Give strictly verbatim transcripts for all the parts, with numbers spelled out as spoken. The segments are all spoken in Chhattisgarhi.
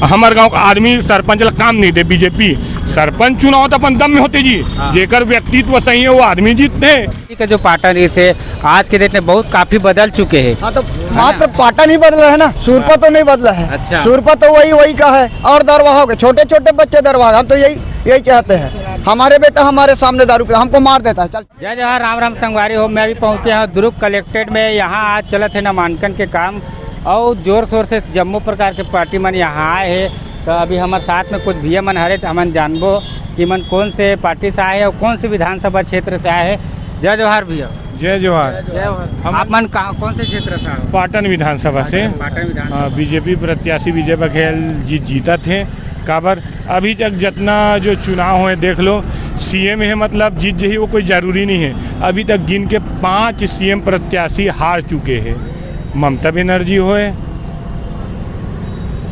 हमर गांव का आदमी सरपंच ला काम नहीं दे, बीजेपी। सरपंच चुनाव तो अपन दम में होते जी, हाँ। जेकर व्यक्तित्व सही है, वो आदमी जीतते हैं। ठीक है, जो पाटन इसे आज के डेट में बहुत काफी बदल चुके हैं। हाँ, तो मात्र पाटन ही बदला है ना, सूरपा तो नहीं बदला है। अच्छा। सूरपा तो वही, वही का है, और दरवा हो गए, छोटे छोटे बच्चे दरवा। हम तो यही, यही चाहते हैं, हमारे बेटा हमारे सामने दारू पी, हमको मार देता है। चल। जय जोहार, राम राम संगवारी हो। मैं अभी पहुंचे हंव दुर्ग कलेक्ट्रेट में। यहां आज चलत हे नामांकन के काम अउ जोर शोर से जम्मो प्रकार के पार्टी मन यहां आए हे। तो अभी हमर साथ में कुछ भैया मन हरे, तो हमन जानबो कि मन कौन से पार्टी से आए हे अउ कौन से विधानसभा क्षेत्र से आए हे। जय जोहार भैया। जय जोहार। जय जोहार। हम आप मन कहाँ, कौन से क्षेत्र से आए हो? पाटन विधानसभा से। पाटन विधानसभा। हाँ, बीजेपी प्रत्याशी विजय बघेल जी जीतत हे। काबर अभी तक जितना जो चुनाव होए, देख लो, सीएम हे, मतलब, जीत जही, वो कोई जरूरी नहीं है। अभी तक गिन के पांच सीएम प्रत्याशी हार चुके हैं। ममता बनर्जी होए,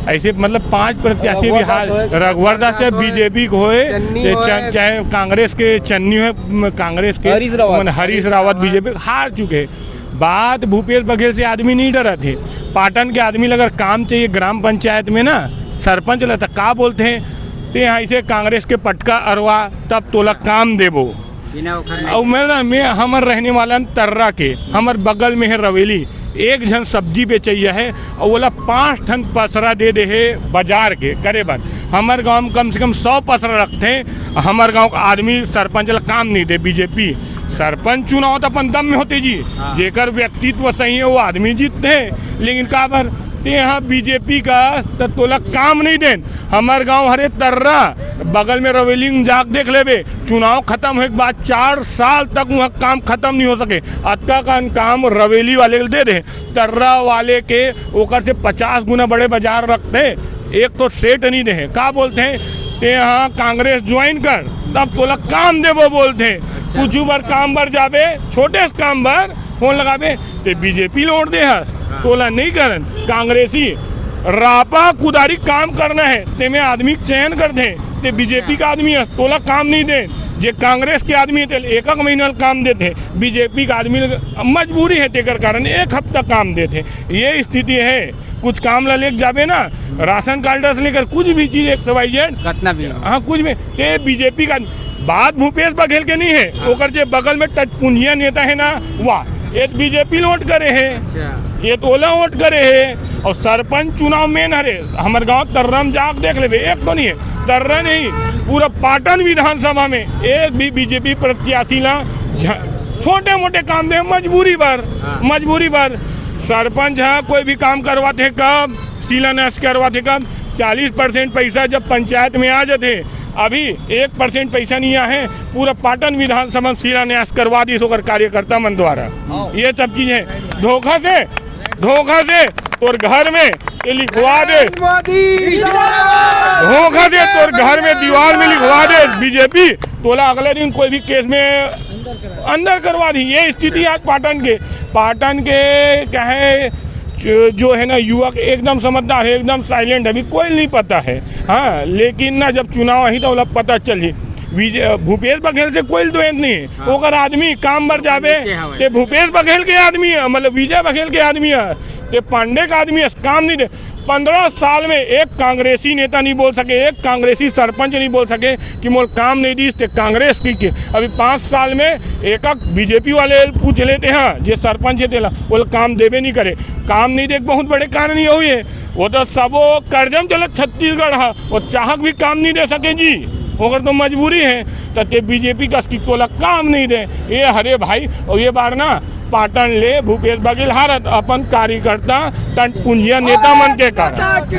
ऐसे, मतलब, पांच प्रत्याशी भी हार। रघुवर दास होए, रघुवर दास, चाहे बीजेपी के होए, चन्नी होए, चाहे कांग्रेस के चन्नी होए, कांग्रेस के हरीश रावत। हरीश रावत बीजेपी हार चुके हैं। बात भूपेश बघेल से आदमी नहीं डरत हे। पाटन के आदमी ल अगर काम चाहिए ग्राम पंचायत में ना, सरपंच ल, त का बोलते हैं, "ते यहाँ इसे कांग्रेस के पटका अरवा, तब तोला काम देबो।" बिना ओखर नहीं। अउ मैं ना, मैं हमर रहने वाला न तर्रा के, हमर बगल में है रवेली, एक झन सब्जी बेचैया है, अउ ओला पांच ठन पसरा दे दे हे बाजार के करे बर। हमर गांव में कम से कम सौ पसरा रखते हैं। हमर गांव का आदमी सरपंच ला काम नहीं दे, बीजेपी। सरपंच चुनाव तो अपन दम में होते जी, हाँ। जेकर व्यक्तित्व सही है, वो आदमी जीतते हैं। लेकिन काबर, ते यहाँ बीजेपी का, तो तोला काम नहीं देन। हमर गांव हरे तर्रा, बगल में रवेली में जाके देख लेबे, चुनाव खत्म होए के बाद चार साल तक वहाँ काम खत्म नहीं हो सके। अतका कन काम रवेली वाले के दे दे, तर्रा वाले के ओकर से पचास गुना बड़े बाजार रखते। एक तो सेठ नहीं दे, का बोलते हैं, "ते यहाँ कांग्रेस ज्वाइन कर, तब तोला काम देबो," बोलते हैं। अच्छा। कुछ बर काम बर जाबे, छोटे से काम बर फोन लगाबे, ते बीजेपी ल वोट दे हस, हाँ। तोला नहीं करन। कांग्रेसी रापा कुदारी काम करना है, ते में आदमी के चयन करथे, ते बीजेपी का आदमी हस, तोला काम नहीं दे। जे कांग्रेस के आदमी है, ते एक एक महीना ल काम देथे, बीजेपी का आदमी ल मजबूरी है, तेकर कारण एक हफ्ता काम देथे। ये स्थिति है। कुछ काम ला लेके जाबे ना, राशन कार्ड से लेकर कुछ भी चीज, एक्स वाई जेड, कतना भी हो। हाँ, कुछ भी। ते बीजेपी का, बात भूपेश बघेल के नहीं है, हाँ। ओकर जे बगल में टटपुंजिया नेता है ना, वाह, ये तो बीजेपी ल वोट करे है, अच्छा। ये तो ओला वोट करे है। और सरपंच चुनाव मेन हरे, हमर गांव तर्रा में जाके देख लेबे, एक तो नहीं है, तर्रा नहीं, पूरा पाटन विधानसभा में एक भी बीजेपी प्रत्याशी ला झ-, छोटे मोटे काम दे, मजबूरी बर, हाँ। मजबूरी बर। सरपंच ह कोई भी काम करवाथे कब, शिलान्यास करवाथे कब, चालीस परसेंट पैसा जब पंचायत में आ जाथे, अभी एक परसेंट पैसा नहीं आए, पूरा पाटन विधानसभा में शिलान्यास करवा दिस ओकर कार्यकर्ता मन द्वारा। हाँ। ये सब चीज है, धोखा से, धोखा से तोर घर में ये लिखवा दे, धोखा से तोर घर में दीवार में लिखवा दे बीजेपी, तोला अगले दिन कोई भी केस में अंदर करवा दी। ये स्थिति आज पाटन के, पाटन के कहे जो, जो है ना, युवक एकदम समझदार है, एकदम साइलेंट है, अभी कोई नहीं पता है। हाँ, लेकिन ना, जब चुनाव आही तो ओला पता चलही। विजय, भूपेश बघेल से कोई द्वेंद नहीं है। हाँ। ओकर आदमी काम बर जाबे, नीचे हवे। ते भूपेश बघेल के आदमी है, मतलब विजय बघेल के आदमी है, ते पांडे का आदमी है, काम नहीं दे। पंद्रह साल में एक कांग्रेसी नेता नहीं बोल सके, एक कांग्रेसी सरपंच नहीं बोल सके कि मोल काम नहीं दीस ते कांग्रेस की, की। अभी पांच साल में एक एक बीजेपी वाले पूछ लेते हैं, जे सरपंच है तेला, वो लोग काम देबे नहीं करे। काम नहीं दे, बहुत बड़े कारण ये हुई है। वो तो सबो कर्जम चलत छत्तीसगढ़ है, वो चाहक भी काम नहीं दे सके जी, ओकर तो मजबूरी है। तो ते बीजेपी कस की तोला काम नहीं दे, ये हरे भाई। और ये बार ना पाटन ले भूपेश बघेल हारत अपन कार्यकर्ता टटपुंजिया नेता मन के कारण। हाँ, बस,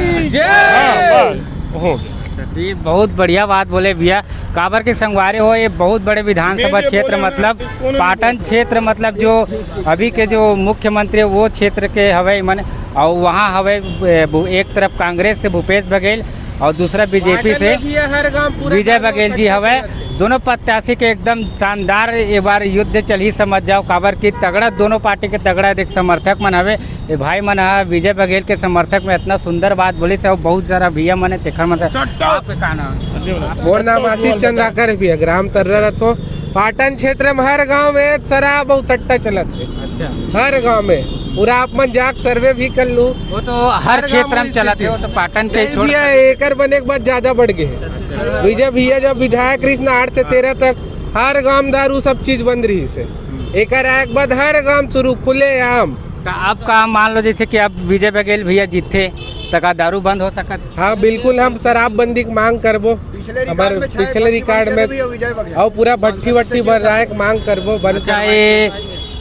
हो गया। अच्छा, तो ये बहुत बढ़िया बात बोले भैया, काबर के संगवारी हो, ये बहुत बड़े विधानसभा क्षेत्र, मतलब पाटन क्षेत्र, मतलब जो अभी के जो मुख्यमंत्री है, वो क्षेत्र के हवे मन, और वहाँ हवे, ए, भू-, एक तरफ कांग्रेस से भूपेश बघेल और दूसरा बीजेपी से विजय बघेल जी हवे। दोनों प्रत्याशी के एकदम शानदार ये बार युद्ध चलही, समझ जाओ, काबर की तगड़ा, दोनों पार्टी के तगड़ा देख समर्थक मन हवे। ये भाई मन ह विजय बघेल के समर्थक में इतना सुंदर बात बोलिस हे, बहुत सारा भैया मन हे, तेखर मन। आपके का नाम? मोर नाम आशीष चंद्राकर हे भैया, ग्राम तर्रा रथो। पाटन क्षेत्र में हर गांव में शराब अउ सट्टा चलत हे। अच्छा। हर गांव में। पूरा आप मन जाके सर्वे भी कर लू। वो तो हर हर गांव क्षेत्र में में चलत हे, स्थिति। वो तो पाटन के नहीं छोड़ भैया, कर। एकर बने के बाद ज्यादा बढ़ गए हे। अच्छा। विजय भैया जब विधायक रहिस ना, आठ से तेरह तक हर गांव दारू सब चीज बंद रहिस हे। हम्म। एकर आए के बाद हर गांव शुरू, खुलेआम। तो अब का मान लो, जैसे कि अब विजय बघेल भैया जीतथे, तो का दारू बंद हो सकत? हाँ, बिल्कुल, हम शराबबंदी की मांग करबो। पिछले हमारे रिकॉर्ड में छह पिछले भट्टी रिकॉर्ड बंद में करे भी हो विजय बघेल। और पूरा भट्टी सांसद वट्टी सचिव बन रहा है, मांग करबो, बंद अच्छा, करवा ये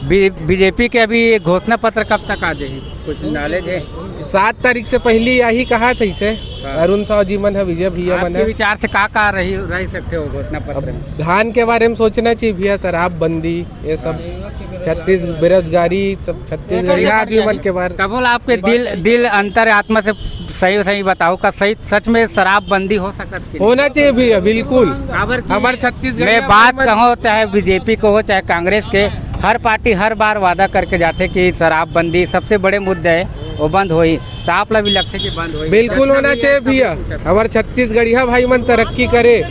बी-, बीजेपी के अभी घोषणा पत्र कब तक आ जाही? कुछ नॉलेज है? सात तारीख से पहली यही कहा था इसे, हाँ। अरुण साहू जी मन है, विजय भैया मन आपके है। विचार से का का रही, रह सकते हो घोषणा पत्र में? अब धान के बारे में सोचना चाहिए भैया, शराबबंदी, ये सब हाँ। छत्तीस बेरोजगारी, सब छत्तीसगढ़िया आदमी मन के बारे। कमल, आपके दिल, दिल अंतर आत्मा से सही, सही बताओ का सही, सच में शराबबंदी हो सकत कि नहीं? होना चाहिए भैया, बिल्कुल। काबर कि हमारे छत्तीसगढ़िया मैं बात मन कहूँ, चाहे बीजेपी को हो, चाहे कांग्रेस के, हर पार्टी हर बार वादा करके जाथे कि शराबबंदी सबसे बड़े मुद्दे है, वो बंद होही। तो आप ला भी लगथे कि बंद होही? बिल्कुल होना चाहिए भैया, हमारे छत्तीसगढ़िया भाई मन तरक्की करे।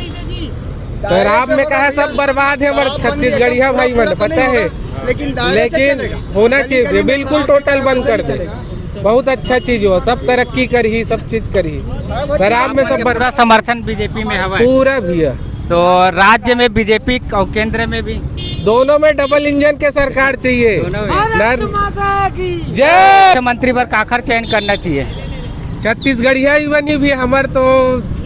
शराब में कहा सब बर्बाद है, हमारे छत्तीसगढ़िया भाई मन, पता है? लेकिन दायरे से लेकिन चलेगा। होना चाहिए, बिल्कुल टोटल बंद कर दे। बहुत अच्छा चीज हो, सब तरक्की करही, सब चीज करही। शराब में सब बर्बाद। पूरा समर्थन बीजेपी में हवा है। पूरा भैया। तो राज्य में बीजेपी और केंद्र में भी? दोनों में डबल इंजन के सरकार चाहिए। दोनों में। भारत माता की जय। मुख्यमंत्री बर काखर चयन करना चाहिए? छत्तीसगढ़िया ही बनी भी, हमार तो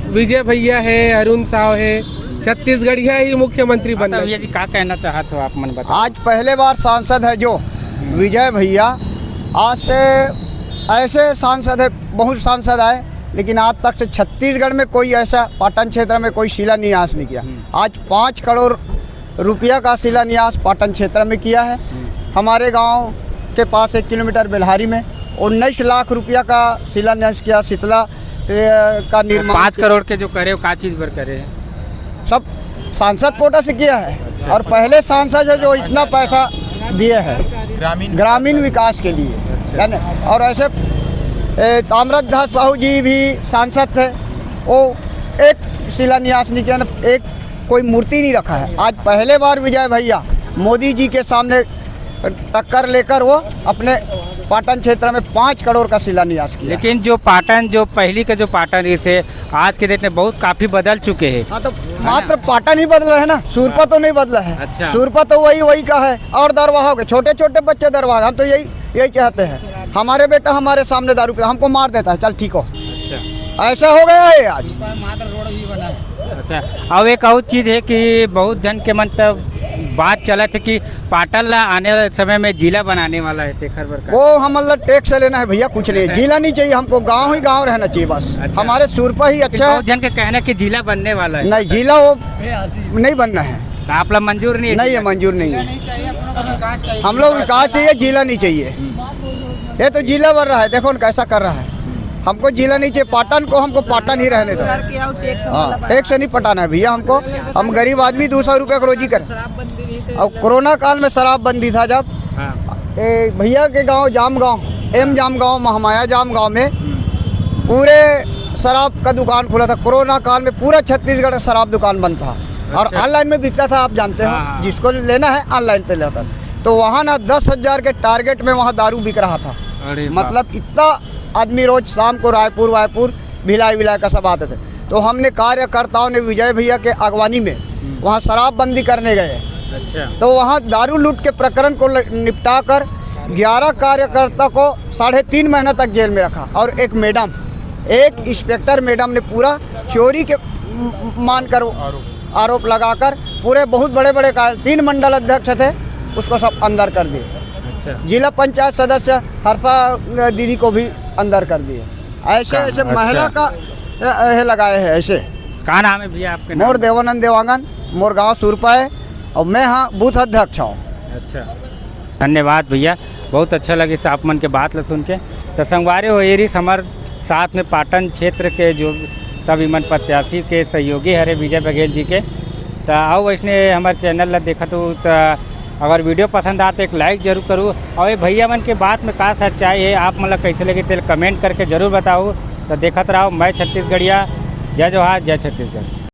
विजय भैया है, अरुण साव है, छत्तीसगढ़िया ही मुख्यमंत्री बनना भैया जी, चाहिए। का कहना चाहत हो आप मन बताओ? आज पहले बार सांसद है जो विजय भैया, आज से ऐसे सांसद है, बहुत सांसद आए, लेकिन आज तक से छत्तीसगढ़ में कोई ऐसा पाटन क्षेत्र में कोई शिलान्यास नहीं किया। हम्म। आज पाँच करोड़ रुपया का शिलान्यास पाटन क्षेत्र में किया है। हम्म। हमारे गांव के पास एक किलोमीटर बेल्हारी में उन्नीस लाख रुपया का शिलान्यास किया, शीतला, ए, का तो निर्माण पाँच किया। करोड़ के जो करे, का चीज पर करे है? सब सांसद कोटा से किया है। अच्छा। और पहले सांसद है जो इतना पैसा दिए हैं ग्रामीण ग्रामीण विकास के लिए, अच्छा। है ना? और ऐसे, ए, ताम्रध्वज साहू जी भी सांसद थे, वो एक शिलान्यास नहीं किया, ना एक कोई मूर्ति नहीं रखा है। आज पहले बार विजय भैया मोदी जी के सामने टक्कर लेकर वो अपने पाटन क्षेत्र में पाँच करोड़ का शिलान्यास किया। लेकिन जो पाटन, जो पहली का जो पाटन, इसे आज के डेट में बहुत काफी बदल चुके हैं। हाँ, तो मात्र पाटन ही बदला है ना, सूरपा तो नहीं बदला है। अच्छा। सूरपा तो वही, वही का है। और दरवाहा हो गए, छोटे छोटे बच्चे दरवाहा, हम तो यही, यही चाहते हैं। हमारे बेटा हमारे सामने दारू पीता, हमको मार देता है, चल ठीक हो। अच्छा। ऐसा हो गया है आज। अच्छा, अब एक और चीज है कि बहुत जन के मन तब बात चलत है कि पाटन ला आने वाले समय में जिला बनाने वाला है, तेखर बर का? वो हमन ला टैक्स लेना है भैया, कुछ नहीं। जिला नहीं चाहिए हमको, गांव ही गांव रहना चाहिए बस। अच्छा। हमारे सूरपा ही अच्छा है। बहुत जन के कहना है कि जिला बनने वाला है। नहीं, जिला वो नहीं बनना है। तो आप ला मंजूर नहीं है नहीं, ये जिला? मंजूर नहीं है। हम लोग विकास चाहिए, जिला नहीं चाहिए। ये तो जिला बन रहा है, देखो ना कैसा कर रहा है। हमको जिला नहीं चाहिए, पाटन को, हमको पाटन ही रहने दो। हाँ, टैक्स नहीं पटाना है भैया हमको। हम गरीब आदमी, दो सौ रुपये का रोजी कर। और कोरोना काल में शराबबंदी था जब, हाँ। ए, भैया के गांव जामगांव, एम जामगांव, महामाया जामगांव में पूरे शराब का दुकान खुला था। कोरोना काल में पूरा छत्तीसगढ़ का शराब दुकान बंद था और अच्छा। ऑनलाइन में बिकता था, आप जानते हो, हाँ, हाँ। जिसको लेना है ऑनलाइन पे लेता था। तो वहाँ ना दस हज़ार के टारगेट में वहाँ दारू बिक रहा था। अरे बाप। मतलब इतना आदमी रोज शाम को रायपुर वायपुर भिलाई विलाई का सब आते थे। तो हमने कार्यकर्ताओं ने विजय भैया के अगवानी में हम्म। वहाँ शराबबंदी करने गए। अच्छा। तो वहाँ दारू लूट के प्रकरण को ल-, निपटा कर ग्यारह कार्यकर्ता को साढ़े तीन महीने तक जेल में रखा और एक मैडम, एक इंस्पेक्टर मैडम ने पूरा चोरी के म-, मानकर आरोप। आरोप लगाकर पूरे बहुत बड़े बड़े का-, तीन मंडल अध्यक्ष थे, उसको सब अंदर कर दिए। अच्छा। जिला पंचायत सदस्य हर्षा दीदी को भी अंदर कर दिए। ऐसे का-, ऐसे महिला अच्छा। का, अ, अ, लगाए हैं ऐसे। का नाम है भैया आपके नाम? मोर देवानंद देवांगन, मोर गांव सुरपा है और मैं हाँ बूथ अध्यक्ष हूँ। अच्छा, धन्यवाद भैया, बहुत अच्छा लगिस आप मन के बात ला सुन के। तो संगवारी हो, ये रहिस हमर साथ में पाटन क्षेत्र के जो सब इमन प्रत्याशी के सहयोगी हरे विजय बघेल जी के। तो आओ वैसने हमारे चैनल ला देखत हो तो अगर वीडियो पसंद आ तो एक लाइक जरूर करू। और ये भैया मन के बात में का सच्चाई है, आप मन ला कैसे लगे, तेल कमेंट करके जरूर बताओ। तो देखत रहो मैं छत्तीसगढ़िया। जय जोहार, जय छत्तीसगढ़।